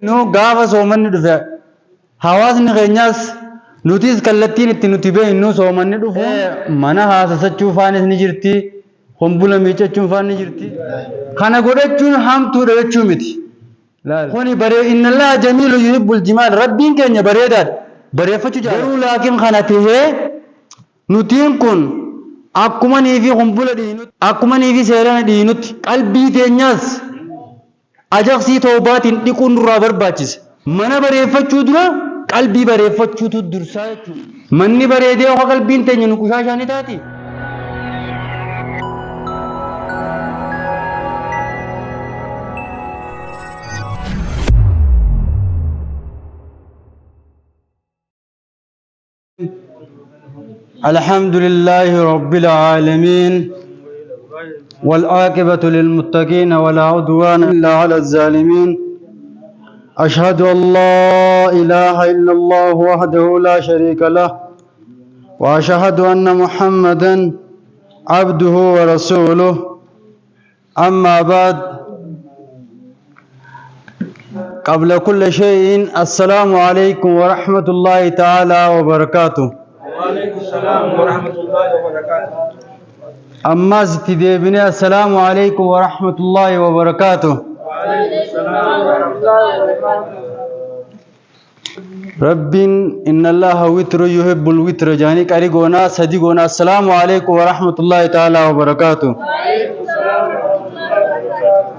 Nu gaafa soomanni dhufe hawaasni keenyas nutis kallattiin itti nuti beeknu soomanni dhufu mana haasasachuu faanis ni jirti, hombula miiccachuun faan ni jirti. Kana godhachuun hamtuudha jechuu miti. Kuni baree inna Allaha jamiilu yuhibbul jimaal, Rabbiin keenya bareedaadha, bareeffachuu jaalata. Garuu laakiin kana tahee nutiin kun akkuma niifi humbula dhiinutti, akkuma niifi seerana dhiinutti qalbii teenyaas ajaksii tawbaatiin dhiquun nurraa barbaachisa. Mana bareeffachuu dura qalbii bareeffachuutu dursaa jechuudha. Manni bareedee yoo qalbiin teenya nu qushaashaa ni taati. الحمد لله رب العالمين، والعاقبة للمتقين، ولا عدوان إلا على الظالمين. أشهد أن لا إله إلا الله وحده لا شريك له، وأشهد أن محمدا عبده ورسوله. أما بعد، قبل كل شيء السلام عليكم ورحمة الله تعالى وبركاته. وعليكم السلام ورحمة الله وبركاته. أما ستديبني السلام عليكم ورحمة الله وبركاته. وعليكم السلام ورحمة الله وبركاته. رب إن الله وتر يحب الوتر جاني قري غونا سدي غونا. السلام عليكم ورحمة الله تعالى وبركاته. وعليكم السلام ورحمة الله وبركاته.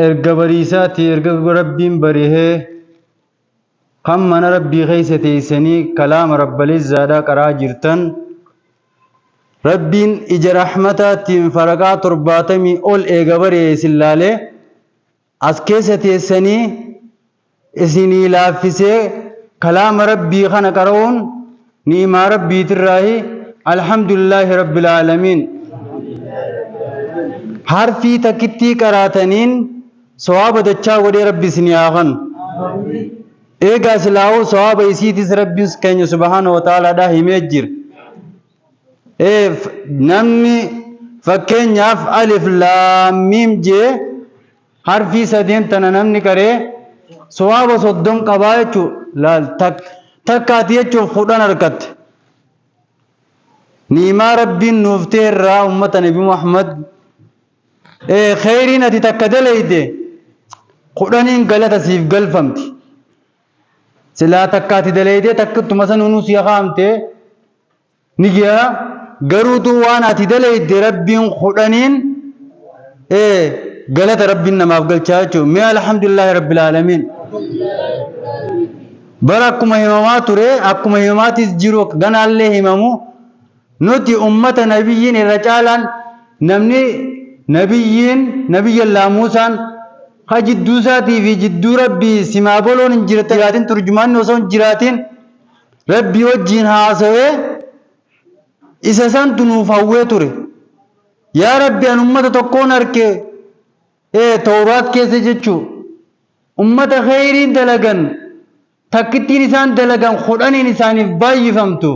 Erga bariisaati, erga Rabbiin barihee kan mana Rabbii keessa teessanii kalaama Rabbalizzaadhaa qaraa jirtan, Rabbiin ija rahmataatiin faraqaa 70 ol eega barihee isin laalee as keessa teessanii isinii laaffisee kalaama Rabbii kana qara'uun ni'imaa Rabbiitirraahi. Alhamdulillaahi Rabbil aalamiin. Harfii takkittii qaraataniin sawaaba dachaa godhee Rabbi isinii haa kennu. Eegaa silaa'uu sawaaba isiitis Rabbiin keenya subhaanahu wa ta'aalaadhaa himee jira. Namni fakkeenyaaf alif laam miim jee harfii sadeen tana namni qaree sawaaba 30 qabaa jechuu laal, takkaati jechuuf 10 harkatte. Ni'imaa Rabbiin nuuf ta'e irraa ummata Nabi Muhammad, kheyriin ati takka dalayde 10n galata siif galfamti. Silaa takka ati dalaydee takkittuma sanuu si kaa'amte ni gi'a, garuutu waan ati dalayde Rabbiin 10n galata Rabbiin namaaf galchaa jechuudha. Mee alhamdulillahi rabbil aalamiin. Bara akkuma himamaa ture, akkuma himamaatis jiru, ganaallee himamu, nuti ummata nabiyyiin irra caalaan namni nabiyyiin nabiyyallaa Muusaan ka jidduu isaatii fi jidduu Rabbii simaa boloon hin jiraatin, turjumaanni osoo hin jiraatin Rabbii wajjiin haasawee isa santu nuuf hawwee ture. Yaa Rabbi, an ummata tokkoon arke Tawraat keessa jechuu, ummata kheyriin dalagan takkittiin isaan dalagan 10n isaaniif baay'ifamtu.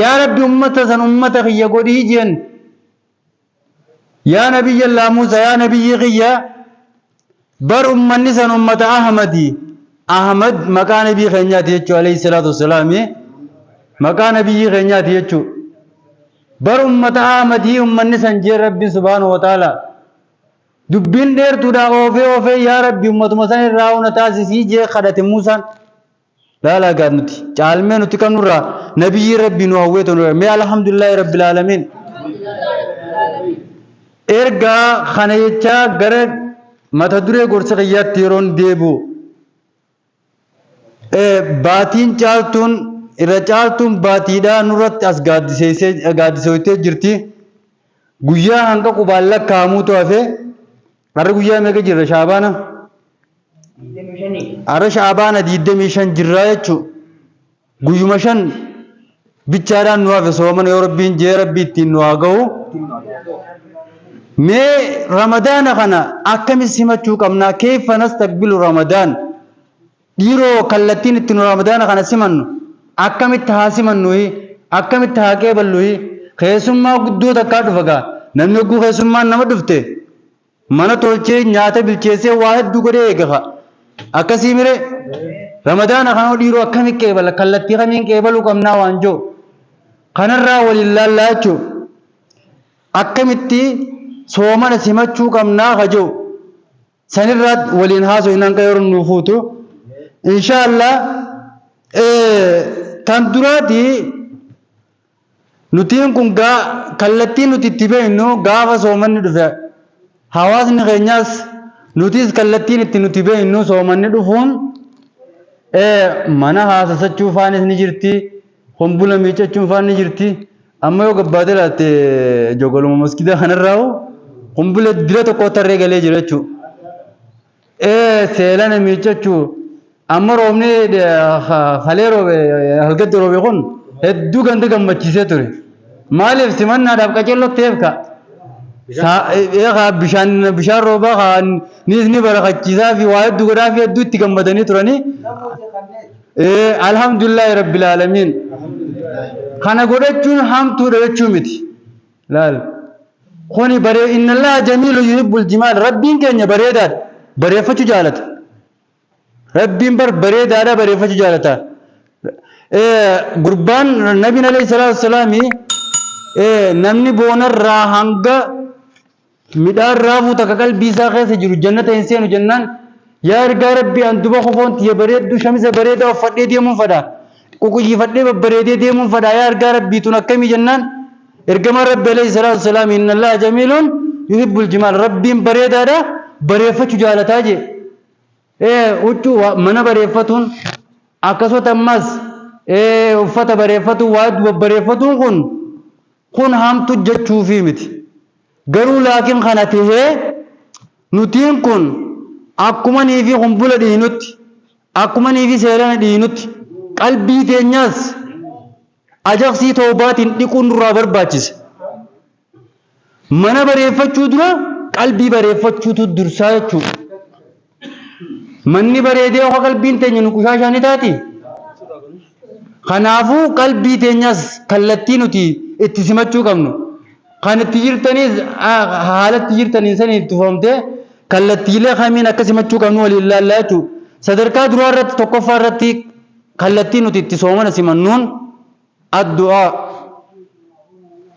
Yaa Rabbi, ummata san ummata kiyya godhii jeen. Yaa nabiyyallaa Muusaa, yaa nabiyyi kiyya, bar ummanni san ummata Ahmadi. Ahmad maqaa nabii keenyaati jechuu, alayhi salaatu wassalaami, maqaa nabiyyi keenyaati jechuu. Bar ummata Ahmadii ummanni san jeen. Rabbiin subhaanahu wa ta'ala dubbiin dheertuudha oofee oofee, yaa Rabbi, ummatuma san irraa una taasisii jee kadhate Muusaan. Laalaa gaa, nuti caalmee nuti qabnurraa nabiyyi Rabbi nu hawwee tonu. Mee alhamdulillahi rabbil aalamiin. Ergaa kana jechaa gara mata duree gorsa kiyyaatti yeroon deebi'u, baatiin caaltuun irra caaltuun baatiidhaa nurratti as gaaddiseessee jirti. Guyyaa hanga qubaan lakkaa'amuutu hafe. Har'a guyyaa meeqa jirra Shaabaana? Har'a Shaabaana 25 jirraa jechuudha. Guyyuma 5 bichaadhaan nu hafe soomana, yoo Rabbiin jee Rabbi ittiin nu haa ga'u. Mee Ramadaana kana akkamitti simachuu qabnaa? Keeffa nastaqbilu Ramadaan? Dhiiroo, kallattiin itti nu Ramadaana kana simannu akkamitti haa simannu? Akkamitti haa qeeballu? Keessummaa guddoo takkaa dhufa gaa. Namni hogguu keessummaan nama dhufte Mana tolchee nyaata bilcheessee waa hedduu godhee eega. Akkasii mire Ramadaana kana dhiiroo akkamiin qeebala, kallattii kamiin qeebaluu qabnaa waan jiru kanarraa waliin laallaa jechuudha. Akkamitti soomana simachuu qabnaa ka jiru sanirraa waliin haasofnaan kan yeroo nu fuutu inshaallah. Tan duraati nutiin kun kallattii nuti itti beeknu gaafa soomanni dhufe, hawaasni keenyas nutis kallattiin itti nuti beeknu soomanni dhufuun mana haasasachuu faanis ni jirti, hombula miiccachuun faan ni jirti. Amma yoo gabbaatee laatte jogoluma maskida kanarraa hombula dira tokko tarree galee jira jechuudha. Seelana miiccachuu amma roobni halee roobe, halgatti roobe kun hedduu ganda gammachiisee ture. Maaliif simannaadhaaf qaceelloo ta'eef ka. Bishaan roobaa nis ni barakachiisaa fi waa hedduu godhaa fi hedduu itti gammadanii turanii. Alhamdulillahi rabbil aalamiin. Kana godhachuun hamtuudha jechuu miti. Laal. Kuni baree inna Allaha jamiilu yuhibbul jimaal, rabbiin keenya bareedaadha. Bareeffachuu jaalata. Rabbiin bar bareedaadha, bareeffachuu jaalata. Gurbaan nabiin alayhi salaatu wassalaami namni boonarraa hanga midhaan raafuu takka qalbii isaa keessa jiru jannata hin seenu jennaan, yaa ergaa rabbii, an duba kofoon tiyya bareedduu shamisa bareedaa uffadhee deemuun fadha. Ququyyifadhee babbareedee deemuun fadha, yaa ergaa rabbii, tun akkamii jennaan, ergamaan rabbi alayhi salaatu wassalaam inna Allaha jamiilun yuhibbul jimaal, rabbiin bareedaadha, bareeffachuu jaalataa jee. Huccuu mana bareeffatuun, akkasumas ammas uffata bareeffatuun, waa hedduu babbareeffatuun kun hamtu jechuufii miti. Garuu laakiin kana tahee nutiin kun akkuma nii fi kumbula dhiinutti, akkuma nii fi seerana dhiinutti, qalbii teenyaas ajaksii toobaatiin dhiquun nurraa barbaachisa. Mana bareeffachuu dura qalbii bareeffachuutu dursaa jechuudha. Manni bareedee yoo qalbiin teenya nu qushaashaa ni taati. Kanaafuu qalbii teenyas kallattii nuti itti simachuu qabnu. Kan itti jirtanis haalatti jirtaniin saniin itti tufamtee kallattiilee kamiin akka simachuu qabnu waliin ilaallaa jechuudha. Sadarkaa duraa irratti, tokkoffaa irratti, kallattii nuti itti soomana simannuun addu'aa,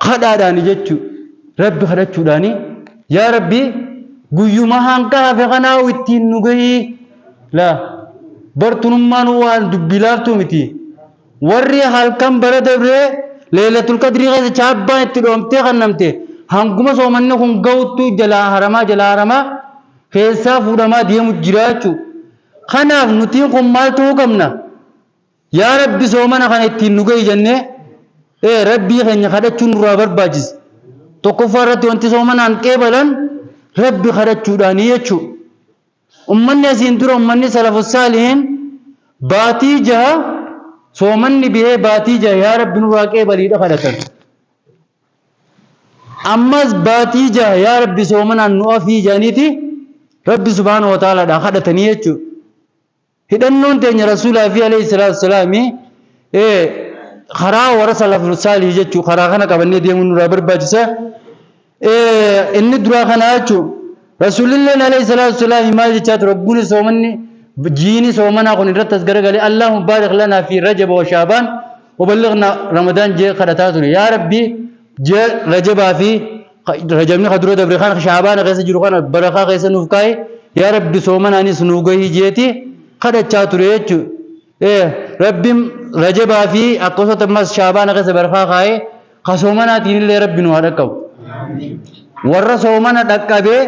kadhaadhaani jechuudha. Rabbi kadhachuudhaani, yaa Rabbi, guyyuma hanga hafe kanaa ittiin nu gahii. Laa bartunummaan waan dubbii laaftuu miti. Warri halkan bara dabree leelatul qadrii keessa chaabbaan itti dhoomtee kannamte hanguma soomanni kun gahuttu jalaa haramaa jalaa haramaa keessaa fuudhamaa deemu jira jechuudha. Kanaaf nutiin kun maal ta'uu qabna? Yaa Rabbi, soomana kana ittiin nu gahi jennee Rabbii keenya kadhachuun nurraa barbaachisa. Tokkoffaa irratti wanti soomanaan qeebalan Rabbi kadhachuudhaanii jechuudha. Ummanni asiin dura, ummanni salafus saalihiin, baatii 6 soomanni bihee baatii 6 yaa Rabbi nurraa qeebaliidha kadhatan. Ammas baatii 6 yaa Rabbi soomanaan nu afii jedhaniiti Rabbi subhaanahu wa ta'aalaadhaa kadhatanii jechuudha. Hidhannoon teenya Rasuulaa fi alayhi salaatu wassalaami karaa warra salaful saalih jechuu, karaa kana qabannee deemuun nurraa barbaachisa. Inni duraa kana jechuu. Rasuulilleen alayhi salaatu wassalaami maal jechaa ture? Guni soomanni jiini soomanaa kun irratti as garagalee, Allahumma baarik lanaa fi Rajaba wa Shaabaan wa ballighna Ramadaan jee kadhataa ture. Yaa Rabbi, ji'a Rajabaa fi Rajabni ka dura dabre kana, Shaabaana keessa jiru kana barakaa keessa nuuf kaa'i, yaa Rabbi soomanaanis nuuf gahii jeeti kadhachaa ture jechuudha. Rabbiin Rajabaa fi akkasumas ammas Shaabaana keessa barakaa kaa'ee ka soomanaatiin illee Rabbi nu haa dhaqqabu. Warra soomana dhaqqabee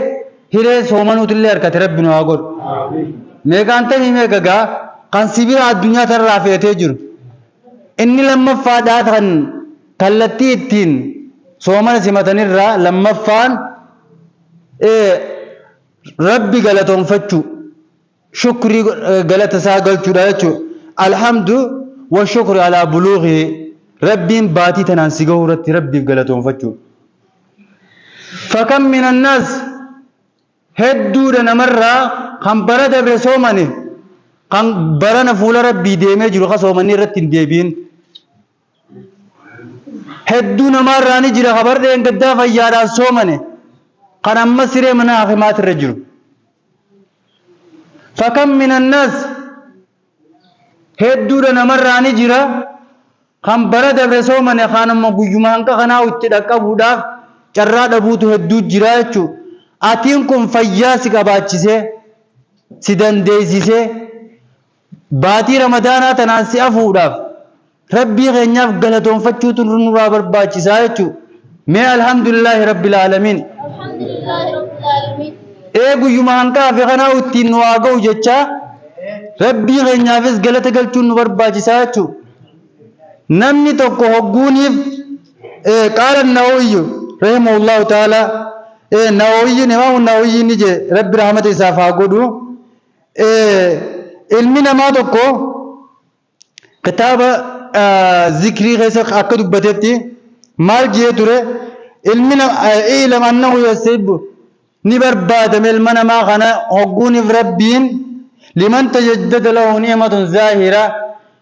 hiree soomanuutillee harkate Rabbi nu haa godhu. Meeqaan tamii meeqa gaa kan sibira addunyaa tanarraa fe'atee jiru. Inni lammaffaadhaa kan kallattii ittiin soomana simatanirraa lammaffaan Rabbi galatoonfachuu, shukrii, galata isaa galchuudha jechuudha. Alhamdu wa shukri alaa buluughi, Rabbiin baatii tanaan si gahuu irratti Rabbiif galatoonfachuu. Fakam minannaas, hedduudha namarraa kan bara dabre soomane kan barana fuula Rabbii deemee jiru ka soomanni irratti hin deebi'in. Hedduu namaarraa ni jira ka bar dheengaddaa fayyaadhaan soomane. Kan amma siree mana hakimaatirra jiru. Fakam minannaas hedduudha namarraa ni jira. Kan bara dabre soomane kaan ammoo guyyuma hanqa kanaa itti dhaqqabuudhaaf carraa dhabuutu hedduu jira jechuudha. Atiin kun fayyaa si qabaachisee, si dandeessisee, baatii Ramadaanaa tanaan si afuudhaaf Rabbii keenyaaf galatoonfachuutu nurraa barbaachisaa jechuudha. Mee alhamdulillaahi rabbil aalamiin. Alhamdulillahi Rabbil Aalamiin. Ee guyyuma hanqa hafe kanaa ittiin nu haa ga'u jechaa Rabbii keenyaafis galata galchuun nu barbaachisaa jechuudha. Namni tokko hogguuniif qaala Nawawiyyu rahimahullahu ta'ala, Nawawiyyiin, Imaamu Nawawiyyiin ni jedhe, Rabbi rahmata isaaf haa godhu, ilmi namaa tokko kitaaba zikrii keessa akka dubbatetti maal jee ture? Ilmi ilam annahu yasibbu ni barbaadame ilma namaa kana hogguuniif Rabbiin liman tajaddada lahu ni'matun zaahira,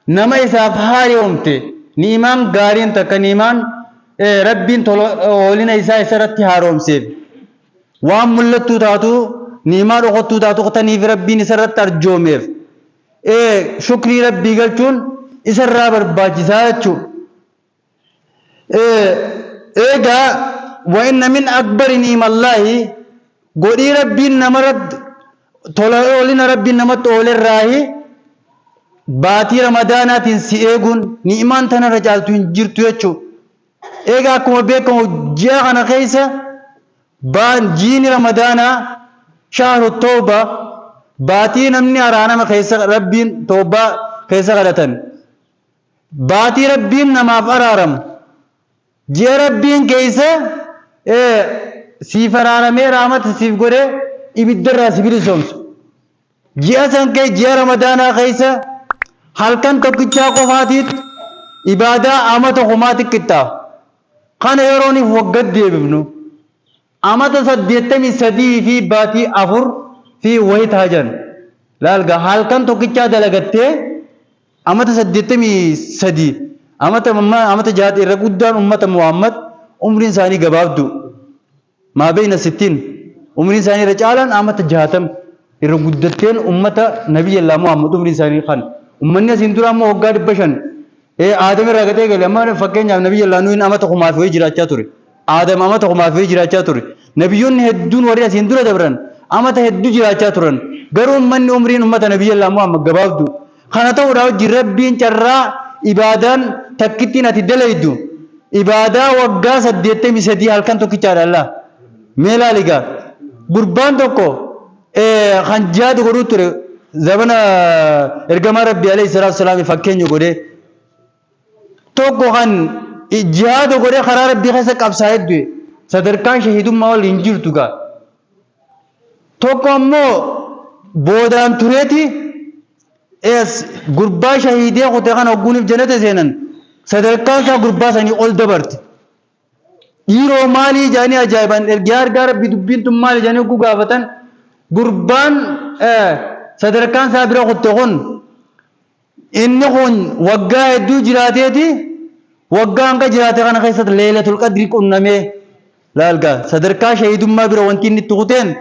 nama isaaf haaromte ni'imaan gaariin takka, ni'imaan Rabbiin oolina isaa isarratti haaromseef, waan mul'attuu taatu, ni'imaa dhokattuu taatu taniif Rabbiin isarratti arjoomeef shukrii Rabbii galchuun isarraa barbaachisaa jechuudha. Eegaa wa inna min akbari ni'imallaahi, godhii Rabbiin namarratti tola oolina Rabbiin namatti oolerraahi baatii Ramadaanaatiin si eeguun, ni'imaan tanarra caaltu hin jirtu jechuudha. Eegaa akkuma beekamu ji'a kana keessa jiini Ramadaanaa shahru tawba, baatii namni araarama keessa Rabbiin tawbaa keessa kadhatan, baatii Rabbiin namaaf araaramu, ji'a Rabbiin keessa siif araaramee rahmata siif godhee ibiddarraa si bilisoomsu. Ji'a san kee ji'a Ramadaanaa keessa halkan tokkichaa qofaatiit ibaadaa amata kumaati qixxaa'a. Kana yerooniif waggat deebifnu amata 83 fi baatii 4 fi wayi ta'a jedhan. Laalgaa halkan tokkichaa dalagattee amata 83, amata amata jaati. Irra guddaan ummata Muhammad umriin isaanii gabaabdu. Maa beeyna sittiin umriin isaanii irra caalaan amata 60, irra guddatteen ummata Nabiyyallaa Muhammad umriin isaanii kan ummanni asiin dura ammoo waggaa 500 Aadam irraa gadee gale. Amma fakkeenyaaf Nabiyyallaa Nuhin amata kumaa fi wayii jiraachaa ture. Aadam amata kumaa fi wayii jiraachaa ture. Nabiyyoonni hedduun warri asiin dura dabran amata hedduu jiraachaa turan. Garuu ummanni umriin ummata Nabiyyallaa Muhammad gabaabdu. Kana ta'uudhaa wajjin Rabbiin carraa ibaadaan takkittiin ati dalaydu ibaadaa waggaa 83 halkan tokkichaadha Allah. Mee laali gaa, gurbaan tokko kan jihaada godhuu ture zabana ergamaa Rabbii alayhi salaatu salaam fakkeenya godhee, tokko kan jihaada godhee karaa Rabbii keessa qabsaa'ee du'e, sadarkaan shahiidummaa waliin hin jirtu gaa. Tokko ammoo boodaan tureeti es gurbaa shahiidee kute kana hogguuniif jannata seenan sadarkaan isaa gurbaa sanii ol dabarte. Dhiiroo maalii jedhanii ajaa'iban, ergaa ergaa Rabbii dubbiin tun maali jedhanii hogguu gaafatan, gurbaan sadarkaan isaa bira kutte kun, inni kun waggaa hedduu jiraateeti, waggaa hanga jiraate kana keessatti Leeylatul Qadri qunnamee. Laalgaa sadarkaa shahiidummaa bira wanti inni itti kuteen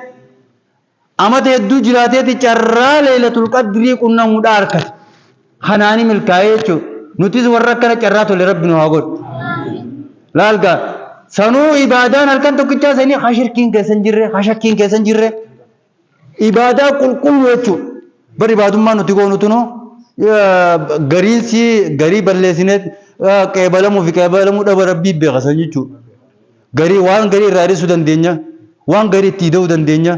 amata hedduu jiraateeti carraa Leeylatul Qadrii qunnamuudha harkate. Kanaani milkaa'ee jechuudha. Nutis warra akkana carraa tole Rabbi nu haa godhu. Laalgaa sanuu ibaadaan halkan tokkichaa sanii ha shirkiin keessa hin jirre, ha shakkiin keessa hin jirre, ibaadaa qulqulluu jechuudha. Bar ibaadummaa nuti goonu tunuu gariin si garii balleessinee qeebalamuu fi qeebalamuu dhaba Rabbii beeka san jechuudha. Garii waan garii irraa hir'isuu dandeenya, waan garii itti ida'uu dandeenya.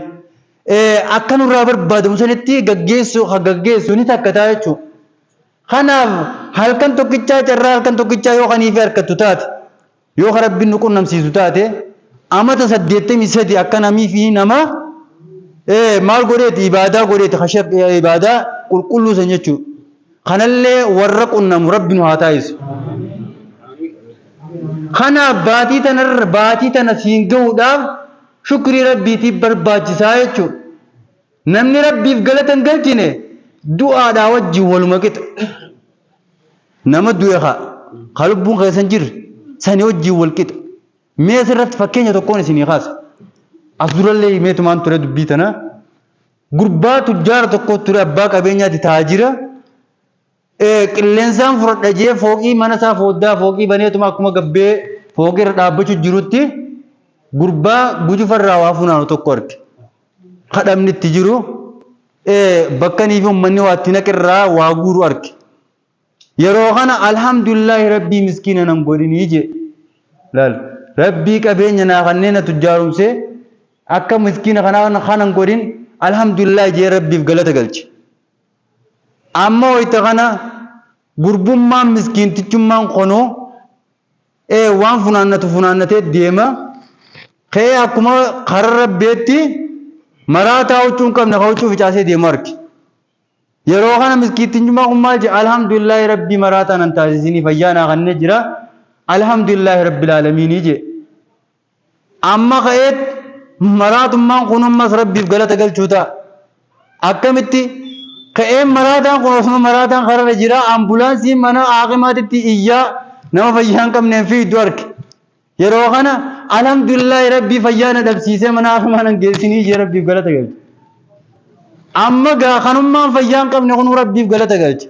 Akka nurraa barbaadamu sanitti gaggeessuu kan gaggeessu ni takkataa jechuudha. Kanaaf halkan tokkichaa, carraa halkan tokkichaa yoo kaniifii harkattu taate, yoo ka Rabbiin nu qunnamsiisu taate, amata 83 akka namii fi nama maal godheeti ibaadaa godheeti ibaadaa qulqulluu san jechuudha. Kanallee warra qunnamu Rabbi nu haa taasisu. Kanaaf baatii tanarra baatii tana siin gahuudhaaf shukrii Rabbiitiif barbaachisaa jechuudha. Namni Rabbiif galata hin galchine du'aadhaa wajjin waluma qixa. Nama du'e ka lubbuun keessa hin jirre sani wajjin wal qixa. Mee asirratti fakkeenya tokkoon isinii kaasa. As durallee himeetumaan ture dubbii tana. Gurbaa tujjaara tokko ture, abbaa qabeenyaati, taajira. Qilleensaan fudhadha jee fooqii mana isaa fooddaa fooqii baneetuma akkuma gabbee fooqii irra dhaabbachuu jirutti gurbaa gujufarraa waa funaanu tokko arge. Kadhamni itti jiru bakka nii fi uummanni waa itti naqirraa waa guuru arge. Yeroo kana alhamdulillahi rabbii miskiina nan godhinii jee. Laal, rabbii qabeenya naa kanneen na tujjaarumsee akka miskiina kanaa kanan godhin alhamdulillahi jee rabbiif galata galche. Amma wayita kana gurbummaan miskiintichummaan konoo waan funaannatu funaannatee deema. Ka'ee akkuma karaa rabbeetti maraataa huccuu hin qabne ka huccuu ficaasee deemu arge. Yeroo kana miskiintichummaan kun maal jedhe? Alhamdulillahi rabbii maraataa nan taasisinii, fayyaa naa kannee jira. Alhamdulillahi rabbil aalamiinii jedhe. Amma ka'eet maraatummaan kun ammas rabbiif galata galchuu ta'a. Akkamitti ka'een maraataan kun osuma maraataan kararra jira ambulaansiin mana haakimaatitti iyyaa nama fayyaa hin qabneen fiigdu arge. Yeroo kana alhamdulillahi rabbii fayyaa na dhabsiisee mana haakimaa nan geessinii jee rabbiif galata galche. Amma gaa kanummaan fayyaa hin qabne kunuu rabbiif galata galche.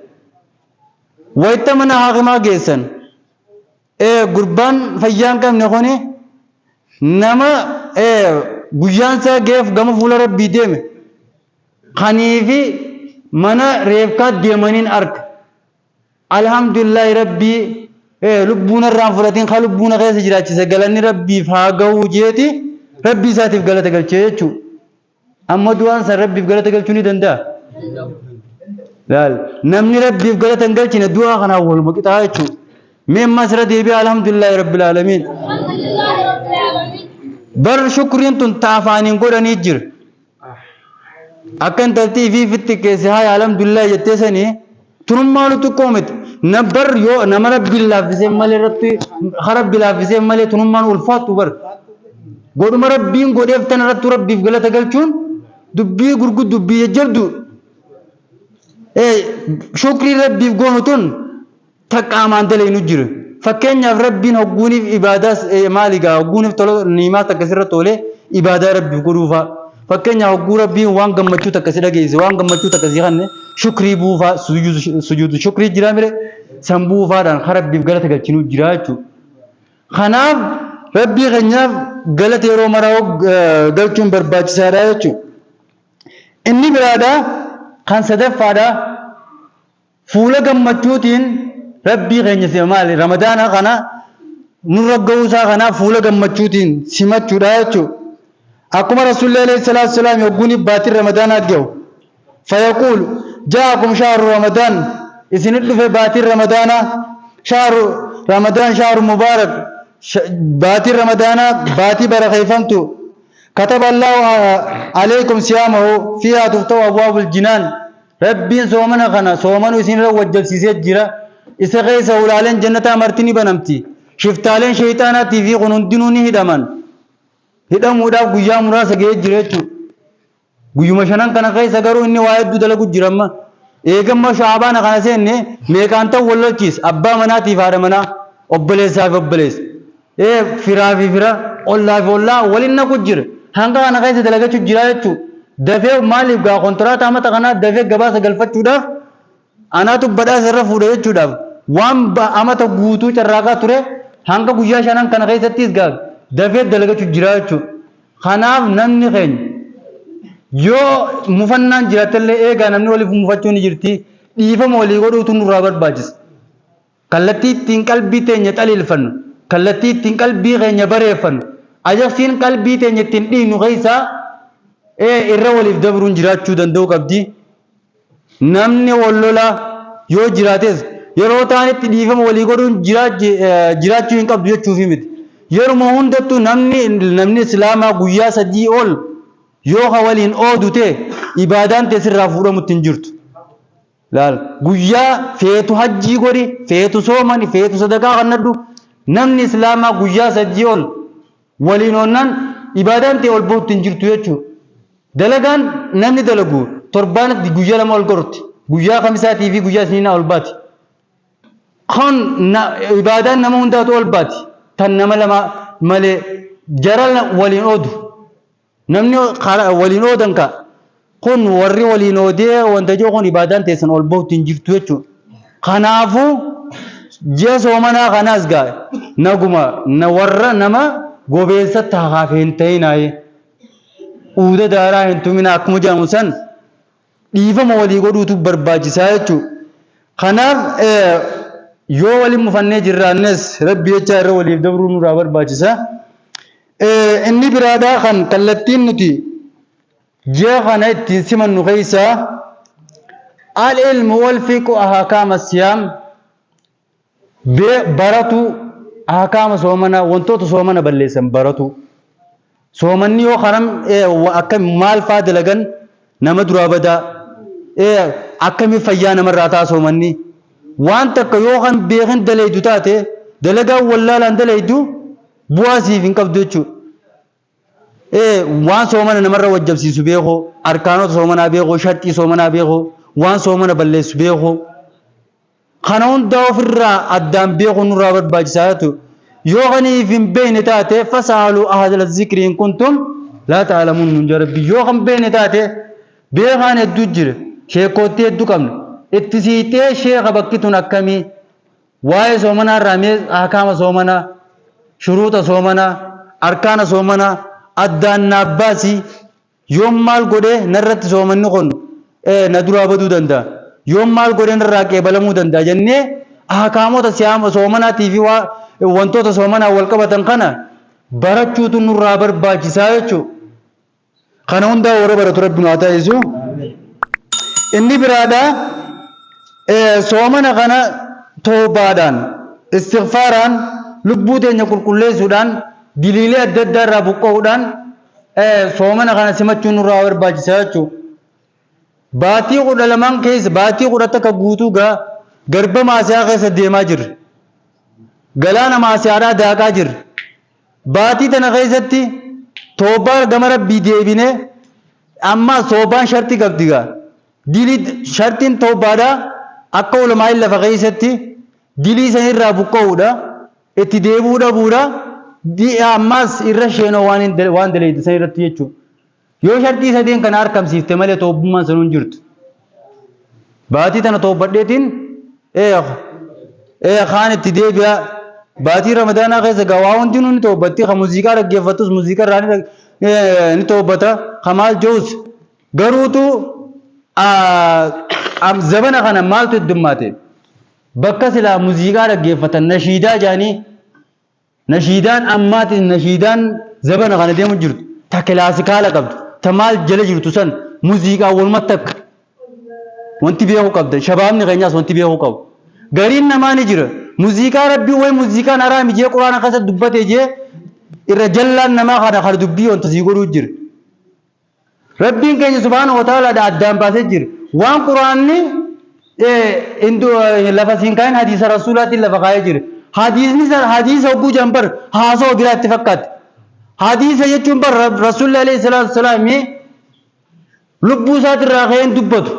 Wayita mana haakimaa geessan gurbaan fayyaa hin qabne kuni nama guyyaan isaa geef gama fuula rabbii deeme kaniifi mana reefkaa deemaniin arga. Alhamdulillahi rabbii lubbuun irraan fudhatiin ka lubbuuna keessa jiraachise galanni rabbiif haa ga'uu jeeti rabbii isaatiif galata galchee jechuudha. Amma du'aan san rabbiif galata galchuu ni danda'a? Laal, namni rabbiif galata hin galchine du'aa kanaan waluma qixaa jechuudha. Mee ammas irra deebi'a alhamdulillahi rabbil aalamiin. Alhamdulillahi rabbil aalamiin. Bar shukriin tun ta afaaniin godhanii jira. Akka intalti ifii fitti keesse haaya alhamdulillahi jettee sanii tunummaa nu xiqqoo miti. Na bar yoo nama rabbiin laaffisee malee irratti ha rabbi laaffisee malee tunummaan ulfaattu bar. Godhuma rabbiin godheef tana irratti rabbiif galata galchuun dubbii gurguddu dubbii jajjabdu. Shukrii rabbiif goonu tun ta qaamaan dalaynu jira. Fakkeenyaaf rabbiin hogguuniif ibaadaas maali gaa hogguuniif tola niimaa takka sirra tolee ibaadaa rabbiif godhuufaa. Fakkeenyaaf hogguu rabbiin waan gammachuu takka si dhageesse, waan gammachuu takka si kanne shukrii buufaa, sujuudu shukrii jira mire san buufaadhaan ka rabbiif galata galchinuu jira jechuudha. Kanaaf rabbii keenyaaf galata yeroo maraa galchuun barbaachisaadha jechuudha. Inni biraadha kan sadaffaadha, fuula gammachuutiin rabbii keenya si maali ramadaana kana nurra ga'uusaa kanaaf fuula gammachuutiin simachuudha jechuudha. Akkuma Rasuulli alayhi salaatu salaam yogguun baatiin ramadaanaa ga'u fayaquulu ja'akum shahru ramadaan, isinit dhufe baatiin ramadaanaa, shahru ramadaan shahru mubaarak, baatiin ramadaanaa baatii barakeeffamtu, kataba Allahu alaykum siyaamahu fiihaa tuftahu abwaabul jinaan, rabbiin soomana kana soomanuu isinirra wajjabsiisee jira, isa keessa hulaaleen jannataa marti ni banamti, shiftaaleen sheeyxaanaatii fi kun hundinuu ni hidhaman. Hidhamuudhaaf guyyaa muraasa ga'ee jira jechuudha. Guyyuma shanan kana keessa garuu inni waa hedduu dalagu jira amma. Eegamma shaabaana kana seenne meeqaan ta'u wal lolchiisa. Abbaa manaatii fi haadha manaa, obboleessaa fi obboleessa. Firaa fi fira, ollaa fi ollaa waliin naqu jira. Hanga kana keessa dalagachuu jira jechuudha. Dafee maaliif gaa kontiraata amata kanaa dafee gabaasa galfachuudhaaf anaatu badhaasa irra fuudha jechuudhaaf waan amata guutuu carraaqaa ture hanga guyyaa shanan kana keessattis gaa dafee dalagachuu jira jechuudha. Kanaaf namni keenya yoo mufannaan jiraatellee eegaa namni waliif mufachuu ni jirti, dhiifama walii godhuutu nurraa barbaachisa. Kallattii ittiin qalbii teenya xaliilfannu, kallattii ittiin qalbii keenya bareeffannu, ajaksiin qalbii teenya ittiin dhiignu keessaa irra waliif dabruun jiraachuu danda'uu qabdi. Namni wal lolaa yoo jiraates yeroo ta'anitti dhiifama walii godhuun jiraachuu hin qabdu jechuufi miti. Yeruma hundattuu namni islaamaa guyyaa 3 ol yoo ka waliin oodu ta'e ibaadaan ta'e sirraa fuudhamutti hin jirtu. Laal, guyyaa feetu hajjii godhi, feetu soomani, feetu sadaqaa kannadhu, namni islaamaa guyyaa 3 ol waliin oonnaan ibaadaan ta'e ol bahutti hin jirtu jechuudha. Dalagaan namni dalagu torbaanatti guyyaa 2 ol gorti. Guyyaa kamisaatii fi guyyaa isniinaa ol baati. Kun ibaadaan nama hundaatu ol baati. Tan nama lama malee jara waliin oodu. Namni waliin oodan ka kun warri waliin oodee wanta jiru kun ibaadaan teessan ol bahutti hin jirtu jechuudha. Kanaafuu ji'a soomanaa kanaas gaa naguma na warra nama gobeessatti hakaaf hin ta'inaaye. Uuda daaraa hin tuminaa akkuma jedhamu san dhiifama walii godhuutu barbaachisaa jechuudha. Kanaaf yoo waliin mufannee jirraannes Rabbi jechaa irra waliif dabruu nurraa barbaachisa. Inni biraadhaa kan kallattiin nuti ji'a kana ittiin simannu keessaa al-ilmu wal fiqhu ahkaama siyaam baratu ahkaama soomanaa wantoota soomana balleessan baratu. Soomanni yoo karam akka maal faa dalagan nama duraa badaa akkami fayyaa namarraa ta'a soomanni waan takka yoo kan beekin dalaydu taate dalagaa wallaalaan dalaydu bu'aa siif hin qabdu jechuudha. Waan soomana namarra wajjabsiisu beekoo, arkaanota soomanaa beekoo, sharxii soomanaa beekoo, waan soomana balleessu beekoo. Kana hundaa ofirraa addaan beekuun nurraa barbaachisaa jechuudha. Yoo kaniif hin beekne taate fasaalu ahla zikri in kuntum laa ta'lamuun nuun jaa Rabbi. Yoo kan beekne taate beekaan hedduu jira. Sheekootti hedduu qabna. Itti siitee sheeka bakki tun akkamii? Waa'ee soomanaa irraa mee ahkaama soomanaa, shuruuxa soomanaa, arkaana soomanaa addaan naaf baasi. Yoom maal godhee narratti soomanni kun na duraa baduu danda'a? Yoom maal godhee narraa qeebalamuu danda'a jennee ahkaamota soomanaatii fi wantoota soomanaa wal qabatan kana barachuutu nurraa barbaachisaa jechuudha. Kana hundaa warra baratu Rabbi nu haa taasisu. Inni biraadha soomana kana toobaadhaan, istighfaaraan, lubbuu teenya qulqulleessuudhaan, diliilee adda addaa irraa buqqa'uudhaan soomana kana simachuun nurraa barbaachisa jechuudha. Baatii 12n keessa baatii 11 guutuu gaa garba maasiyaa keessa deemaa jirra. Galaana maasiyaadhaa daaqaa jirra. Baatii tana keessatti toobaa gama Rabbii deebinee ammaas toobaan shartii qabdi gaa. Dilii shartiin toobaadhaa akka ulamaa'in lafa keessatti dilii sanirraa buqqa'uudha. Itti deebi'uu dhabuudha. Ammaas irra sheenoo waan hin waan daleeyte san irratti jechuudha. Yoo shartii sadeen kana arkamsiifte malee toobummaan sanuu hin jirtu. Baatii tana toobbadheetiin kaan itti deebi'a. Baatii Ramadaanaa keessa gaa waa hundinuu ni toobbatti. Ka muuziqaa dhaggeeffattus muuziqaa irraa ni toobbata. Ka maal je'us garuutu zabana kana maaltu heddummaate? Bakka silaa muuziqaa dhaggeeffatan nashiidaa jedhanii Nashiidaan ammaatiin nashiidaan zabana kana deemu jirtu ta kilaasikaala qabdu ta maal jala jirtu san muziiqaa walumatti akka wanti beekuu qabdan shabaabni keenyaas wanti beekuu qabu. Gariin namaa ni jira muziiqaa rabbii wayi muziiqaan haraami jee quraana keessa dubbate jee irra jallaan namaa kana kana dubbii wanta sii godhuu jira. Rabbiin keenya subhaanahu wa ta'aalaadha addaan baasee jira. Waan quraanni lafa siin kaa'in hadiisa rasuulaatiin lafa kaa'ee jira. Hadiisni hadiisa hogguu jedhan bar haasawaa biraa itti fakkaatti. Hadiisa jechuun bar rasuulli alayhi salaatu wasalaam lubbuu isaatirraa ka'een dubbatu.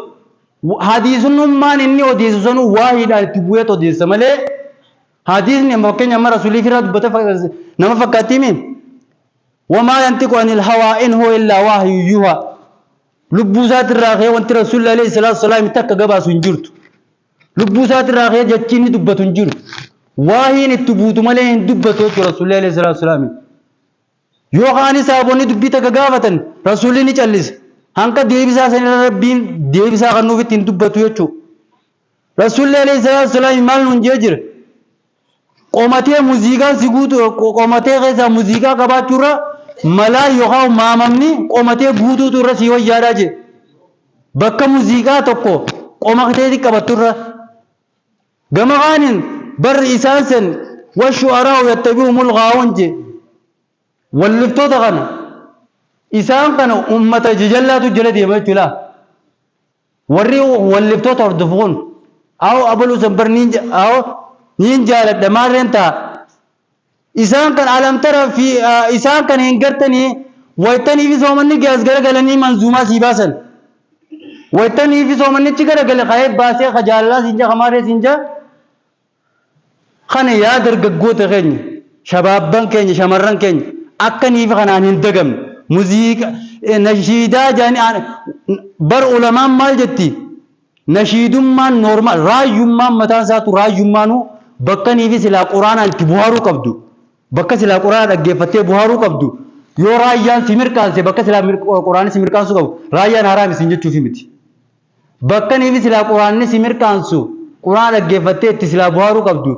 Hadiisummaan inni odeessu sanuu waahiidhaan itti bu'eet odeessa malee hadiisni fakkeenya amma rasuulii irraa dubbate nama fakkaattii mii? Wamaa yantiqu anil hawaa in huwa illaa wahyun yuuhaa. Lubbuu isaatirraa ka'ee wanti Rasuulli alayhi salaatu wasalaam takka gabaasu hin jirtu. Lubbuu isaatirraa ka'ee jechi inni dubbatu hin jiru. Waahiin itti buutu malee hin dubbatu jechuudha Rasuulli alayhi salaatu wasalaam. Yoo kaanis sahaabonni dubbii takka gaafatan Rasuulli ni callisa. Hanqa deebisaa sanirra Rabbiin deebisaa kan nuuf ittiin dubbatu jechuudha. Rasuulli alayhi salaatu wasalaam maal nuun jee jira? Qomatee muziiqaan si guutu qomatee keessaa muziiqaa qabaachuurra malaa yookaan maamamni qomatee guutuutu irra sii wayyaadhaa jedhe. Bakka muziiqaa tokko qomateeti qabatturra. Gama kaaniin barri isaan sen washu'araa'u yattabi'uhumul ghaawuun jedhe. Walliftoota kana isaan kana ummata jajallaatu jala deema jechuudha. Warri walliftoota hordofu kun awo abaluu san bar niin awo niin jaaladha maarreen ta'a. Isaan kan alam tara fi isaan kan hin gartanii waytanii fi soomanni gaas garagalanii manzuumaa sii baasan. Waytanii fi soomannichi garagale ka'ee baasee ka jaalalaa siin jaa ka maarree siin jaa. Kana yaa dargaggoota keenya, shabaabban keenya, shamarran keenya akka niifi kanaan hin dagamne. Muuziqaa nashiidaa jaanii bar ulamaan maal jetti? Nashiidummaan normal raayyummaan mataan isaatu raayyummaanuu bakka niifi silaa quraanaan itti buhaaruu qabdu. Bakka silaa quraana dhaggeeffattee buhaaruu qabdu. Yoo raayyaan si mirkaanse bakka silaa quraanni si mirkaansuu qabu raayyaan haraam isin jechuufi miti. Bakka niifi silaa quraanni si mirkaansu quraana dhaggeeffattee itti silaa buhaaruu qabdu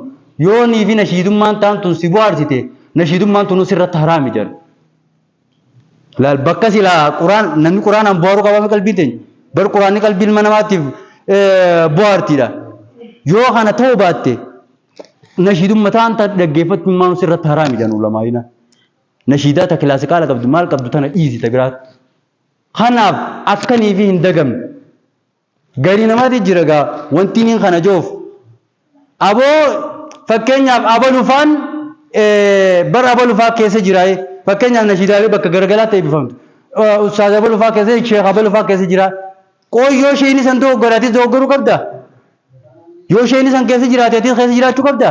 yoo niifi nashiidummaan taan tun si buhaarsite nashiidummaan tunuu sirratti haraami jedhan. Laal bakka silaa quraan namni quraanaan buhaaruu qabame qalbiin teenya. Bar quraanni qalbii ilma namaatiif buhaartiidha. Yoo kana ta'uu baatte nashiidummaa taan dhaggeeffachuun sirratti haraami jedhan ulamaayina. Nashiidaa ta kilaasikaala qabdu maal qabdu tana dhiisi ta biraatti. Kanaaf akkanii fi hin dagamne. Garii namaati jira gaa wanti inni kana joof. Aboo fakkeenyaaf abalufaan bar abalufaa keessa jira fakkeenyaaf nashiidaalee bakka garagaraatti eebbifamtu. Ustaaz abalufaa keessa sheekh abalufaa keessa jira. Qooyyoo isheen san dogoggoraatis dogoggoruu qabda. Yoo isheen san keessa jiraate atis keessa jiraachuu qabda.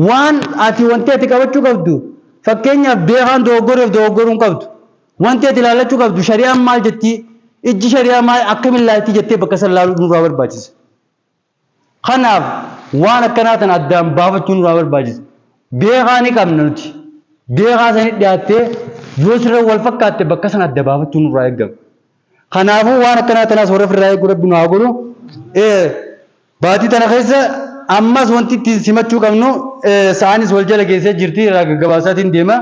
Waan ati wanti ati qabachuu qabdu fakkeenyaaf beekaan dogoggoreef dogoggoruu hin qabdu. Wanti ati ilaallachuu qabdu shari'aan maal jetti ijji shari'aa maal akkamiin laalti jettee bakka san laaluu nurraa barbaachisa. Kanaaf waan akkanaa tan addaan baafachuu nurraa barbaachisa. Beekaa ni qabna nuti. Beekaa sanitti dhiyaattee yoo sirra wal fakkaatte bakka san adda baafachuu nurraa eegama. Kanaafuu waan akkanaa tanaas warra ofirraa eeguu rabbi nu haa godhu. Baatii tana keessa ammas wanti ittiin simachuu qabnu sa'aanis wal jala geessee jirti irraa gaggabaasaatiin deema.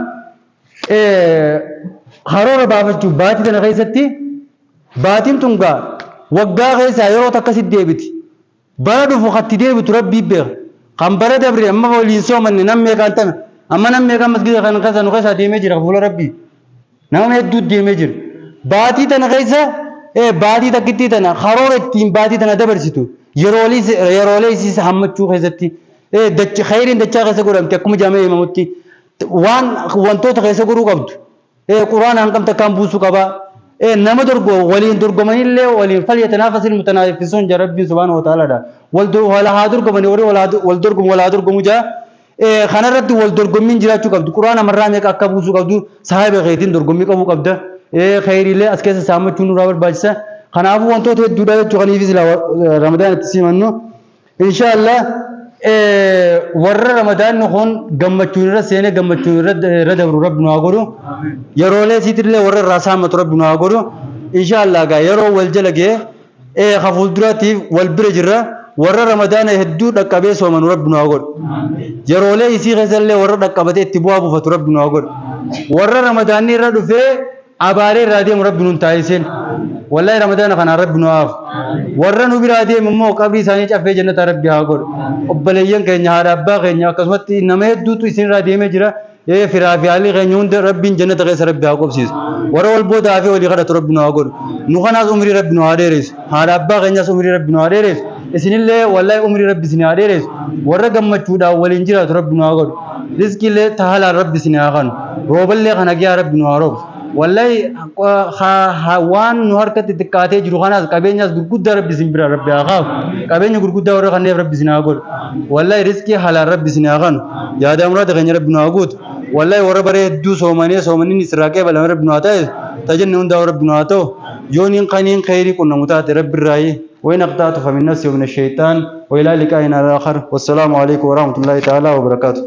Karoora baafachuu baatii tana keessatti baatiin tun gaa waggaa keessaa yeroo takkasitti deebiti. Bara dhufu katti deebitu rabbii beeka. Kan bara dabre amma waliin soomanne nam meeqaan tana amma nam meeqaan masgida kana keessa nu keessaa deemee jira fuula rabbii. Nama hedduu deemee jira. Baatii tana keessa baatii takkittii tana karoora ittiin baatii tana dabarsitu yeroolee isiis hammachuu keessatti khayriin dachaa keessa godhamte akkuma jaamee himamutti waan wantoota keessa godhuu qabdu. Quraana hangam takkaan buusuu qaba. Nama dorgo waliin dorgomanillee waliin falyatanaafasil mutanaafisuun jaa rabbiin subhaanahu wa ta'aalaadha. Wal haa dorgomanii warri wal dorgomu wal haa dorgomu jaa. Kanarratti wal dorgommiin jiraachuu qabdu. Quraana marraa meeqa akka buusuu qabdu saahiba keetiin dorgommii qabuu qabda. Khayriilee as keessa saammachuun nurraa barbaachisa. Kanaafuu wantoota hedduudha jechuu kaniifis Ramadaan itti simannu. Inshaallah warra Ramadaanni kun gammachuun irra seenee gammachuun irra dabru rabbi nu haa godhu. Yeroolee isiitillee warra irraa saammatu rabbi nu haa godhu. Inshaallah gaa yeroo wal jala ga'ee ka fuulduraatiif wal bira jirra. Warra Ramadaana hedduu dhaqqabee soomanu rabbi nu haa godhu. Yeroolee isii keessallee warra dhaqqabatee itti bu'aa buufatu rabbi nu haa godhu. Warra Ramadaanni irra dhufee abaaree irraa deemu rabbi nun taasisin. Wallahi Ramadaana kanaan rabbi nu haafu. Warra nu biraa deemu immoo qabrii isaanii caffee jannata rabbi haa godhu. Obboleeyyan keenya haadha abbaa keenya akkasumatti nama hedduutu isin irraa deemee jira. Firaa fi haalli keenya hunda rabbiin jannata keessa rabbi haa qobsiisu. Warra wal boodaa fi walii kadhatu rabbi nu haa godhu. Nu kanaas umrii rabbi nu haa dheeressu. Haadha abbaa keenyas umrii rabbi nu haa dheeressu. Isinillee wallahi umrii rabbi isin haa dheeressu. Warra gammachuudhaan waliin jiraatu rabbi nu haa godhu. Rizqiillee tahalaan rabbi isin haa kanu. Rooballee kana giyaa rabbi nu haa roobsu. Wallahi waan nu harkatti xiqqaatee jiru kanaas qabeenyaas gurguddaa rabbi isin bira rabbi haa kaasu. Qabeenya gurguddaa warra kanneef rabbi isin haa godhu. Wallahi rizqii halaan rabbi isin haa kanu. Yaadaa muraada keenya rabbi nu haa guutu. Wallahi warra baree hedduu soomanii soomaniin isirraa qeebalame rabbi nu haa taasisu. Tajanni hundaa rabbi nu haa ta'u. Yooniin qaniin khayrii qunnamu taate rabbi irraayi. وإن أخطأت فمن نفسي ومن الشيطان وإلى لقائنا الآخر والسلام عليكم ورحمة الله تعالى وبركاته.